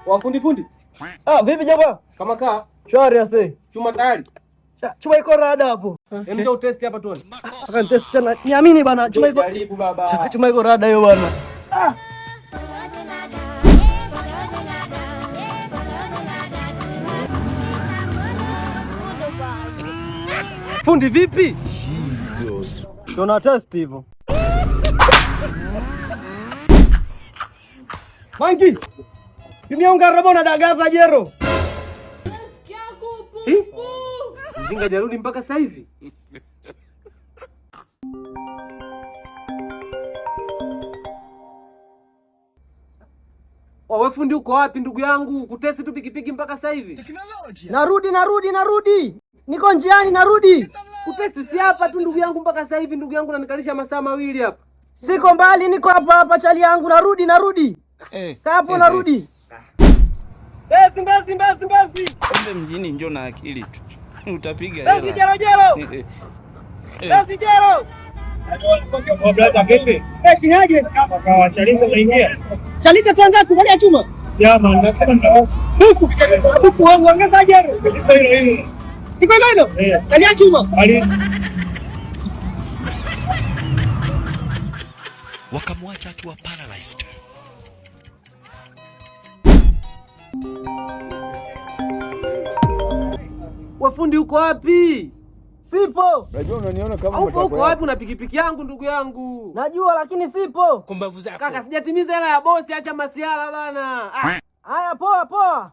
Wafundi fundi. Ah, vipi jamaa? Kama kaa. Shwari ase. Chuma tayari. Chuma iko rada hapo. Okay. Njoo test hapa tuone. Aka test tena. Niamini bana, chuma iko. Jaribu baba. Chuma iko rada hiyo bana. Ah. Fundi vipi? Jesus. Tuna test hivyo. Mangi. Pimia unga robo na dagaza jero. Mjinga jarudi mpaka sasa hivi. Wewe fundi uko wapi ndugu yangu? Kutesti tu pikipiki mpaka sasa hivi. Narudi, narudi, narudi. Niko njiani narudi. Kutesti si hapa tu ndugu yangu mpaka sasa hivi ndugu yangu nanikalisha masaa mawili hapa. Siko mbali, niko hapa hapa chali yangu, narudi, narudi. Kaa hapo narudi. Mbezi, Mbezi, Mbezi, Mbezi. Kumbe mjini njoo na akili tu. Utapiga hela. Mbezi jero jero. Mbezi jero. Brother, vipi? Eh, shingaje? Kwa Chalinze unaingia? Chalinze tuanza tukalia chuma. Jamaa, nasema ndio. Buku. Buku wangu ongeza jero. Hilo hilo. Iko hilo hilo? Eh. Kalia chuma. Ali Wakamwacha akiwa paralyzed. Wafundi uko wapi? Sipo. Unajua unaniona kama Upo matako uko yako. wapi? Una pikipiki yangu ndugu yangu. Najua lakini sipo. Kumbavu zako. Kaka, sijatimiza hela ya bosi, acha masiala bana. Ah. Haya, poa poa.